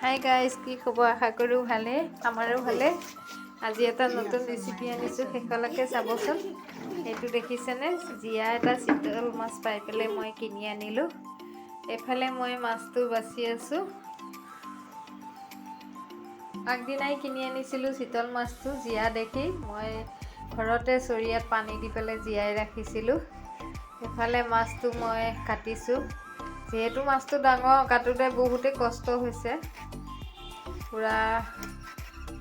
Hi guys, কি খবৰ? আশা কৰোঁ ভালে, আমাৰো ভালে। আজি এটা নতুন ৰেচিপি আনিছোঁ, শেষলৈকে চাবচোন। এইটো দেখিছেনে? জীয়া এটা চিতল মাছ পাই পেলাই মই কিনি আনিলোঁ। এইফালে মই মাছটো বাছি আছোঁ। আগদিনাই কিনি আনিছিলোঁ চিতল মাছটো। জীয়া দেখি মই ঘৰতে চৰিয়াত পানী দি পেলাই জীয়াই ৰাখিছিলোঁ। এইফালে মাছটো মই কাটিছোঁ। যিহেতু মাছটো ডাঙৰ, কাটোতে বহুতেই কষ্ট হৈছে, পূৰা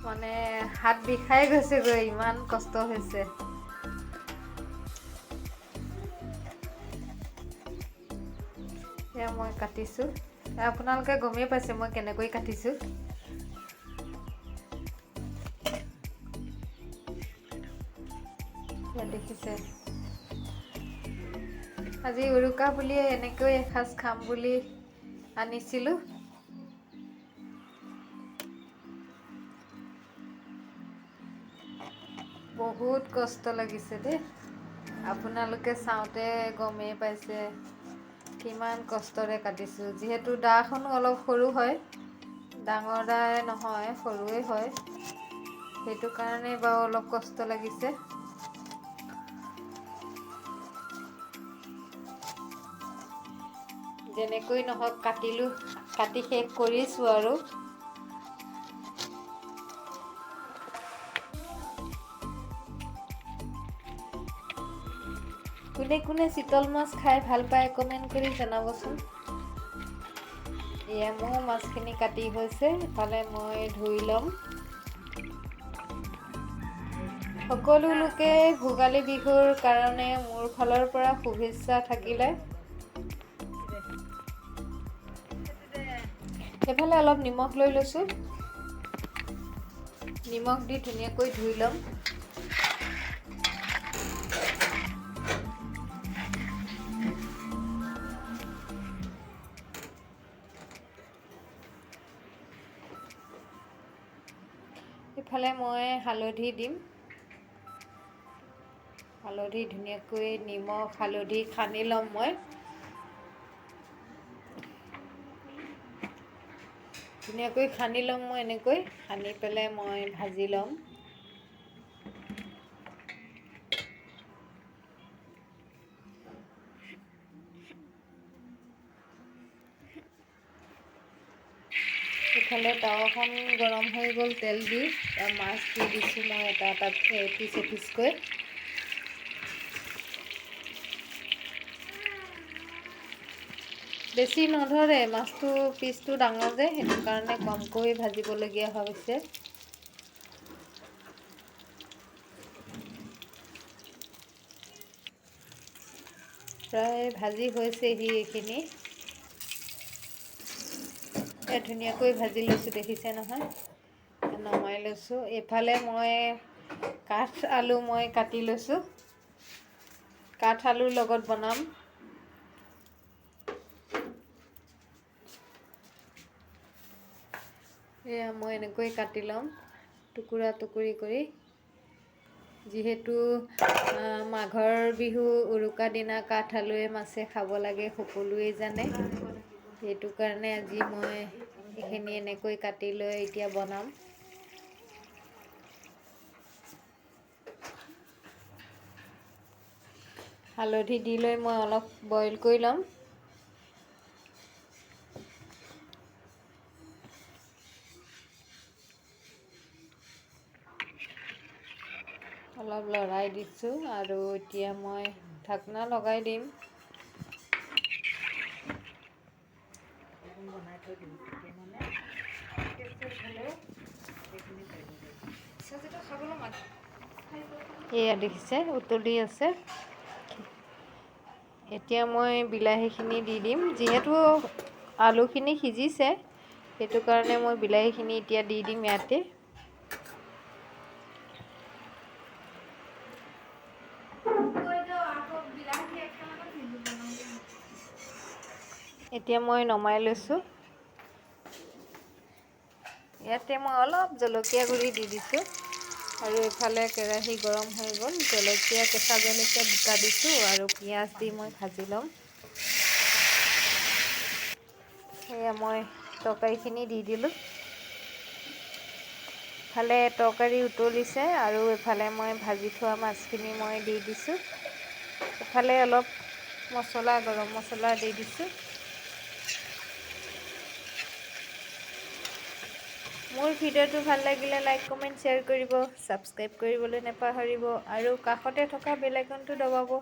মানে হাত বিষাই গৈছেগৈ, ইমান কষ্ট হৈছে। এয়া মই কাটিছোঁ, আপোনালোকে গমেই পাইছে মই কেনেকৈ কাটিছোঁ। দেখিছে, আজি উৰুকা বুলিয়ে এনেকৈ এসাঁজ খাম বুলি আনিছিলোঁ। বহুত কষ্ট লাগিছে দেই, আপোনালোকে চাওঁতে গমেই পাইছে কিমান কষ্টৰে কাটিছোঁ। যিহেতু দাখনো অলপ সৰু হয়, ডাঙৰ দাই নহয়, সৰুৱেই হয়, সেইটো কাৰণে বাৰু অলপ কষ্ট লাগিছে। যেনেকৈ নহওক কাটিলোঁ, কাটি শেষ কৰিছোঁ আৰু। কোনে কোনে চিতল মাছ খাই ভাল পায় কমেণ্ট কৰি জনাবচোন। এয়া মোৰ মাছখিনি কাটি হৈছে, ইফালে মই ধুই ল'ম। সকলো লোকে ভোগালী বিহুৰ কাৰণে মোৰ ফালৰ পৰা শুভেচ্ছা থাকিলে। এইফালে অলপ নিমখ লৈ লৈছোঁ, নিমখ দি ধুনীয়াকৈ ধুই ল'ম। ইফালে মই হালধি দিম, হালধি ধুনীয়াকৈ নিমখ হালধি সানি ল'ম মই। ধুনীয়াকৈ সানি ল'ম মই, এনেকৈ সানি পেলাই মই ভাজি ল'ম। ইফালে তাৱাখন গৰম হৈ গ'ল, তেল দি মাছ দি দিছোঁ মই এটা এটা পিচ এপিচকৈ। বেছি নধৰে মাছটো, পিচটো ডাঙৰ যে, সেইটো কাৰণে কমকৈ ভাজিবলগীয়া হৈছে। প্ৰায় ভাজি হৈছেহি এইখিনি। ধুনীয়াকৈ ভাজি লৈছোঁ, দেখিছে নহয়, নমাই লৈছোঁ। এইফালে মই কাঠ আলু মই কাটি লৈছোঁ, কাঠ আলুৰ লগত বনাম। এয়া মই এনেকৈ কাটি ল'ম টুকুৰা টুকুৰি কৰি। যিহেতু মাঘৰ বিহু উৰুকা দিনা কাঠ আলুৱে মাছে খাব লাগে, সকলোৱে জানে, সেইটো কাৰণে আজি মই এইখিনি এনেকৈ কাটি লৈ এতিয়া বনাম। হালধি দি লৈ মই অলপ বইল কৰি ল'ম। অলপ লৰাই দিছোঁ আৰু এতিয়া মই ঢাকনা লগাই দিম। এয়া দেখিছে উতলি আছে। এতিয়া মই বিলাহীখিনি দি দিম। যিহেতু আলুখিনি সিজিছে, সেইটো কাৰণে মই বিলাহীখিনি এতিয়া দি দিম ইয়াতে। এতিয়া মই নমাই লৈছোঁ। ইয়াতে মই অলপ জলকীয়া গুড়ি দি দিছোঁ। আৰু এইফালে কেৰাহী গৰম হৈ গ'ল, জলকীয়া কেঁচা জলকীয়া দুটা দিছোঁ আৰু পিঁয়াজ দি মই ভাজি ল'ম। সেয়া মই তৰকাৰীখিনি দি দিলোঁ। ইফালে তৰকাৰী উতলিছে আৰু ইফালে মই ভাজি থোৱা মাছখিনি মই দি দিছোঁ। ইফালে অলপ মছলা, গৰম মছলা দি দিছোঁ। মোৰ ভিডিঅ'টো ভাল লাগিলে লাইক, কমেণ্ট, শ্বেয়াৰ কৰিব, ছাবস্ক্ৰাইব কৰিবলৈ নাপাহৰিব আৰু কাষতে থকা বেল আইকনটো দবাব,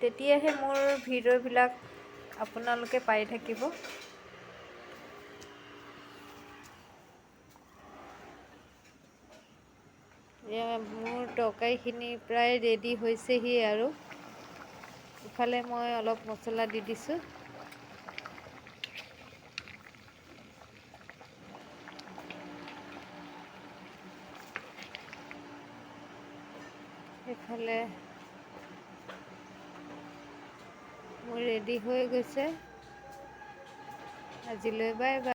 তেতিয়াহে মোৰ ভিডিঅ'বিলাক আপোনালোকে পাই থাকিব। মোৰ তৰকাৰীখিনি প্ৰায় ৰেডি হৈছেহি আৰু ইফালে মই অলপ মছলা দি দিছোঁ। ইফালে মোৰ ৰেডি হৈ গৈছে। আজিলৈ বাই বাই।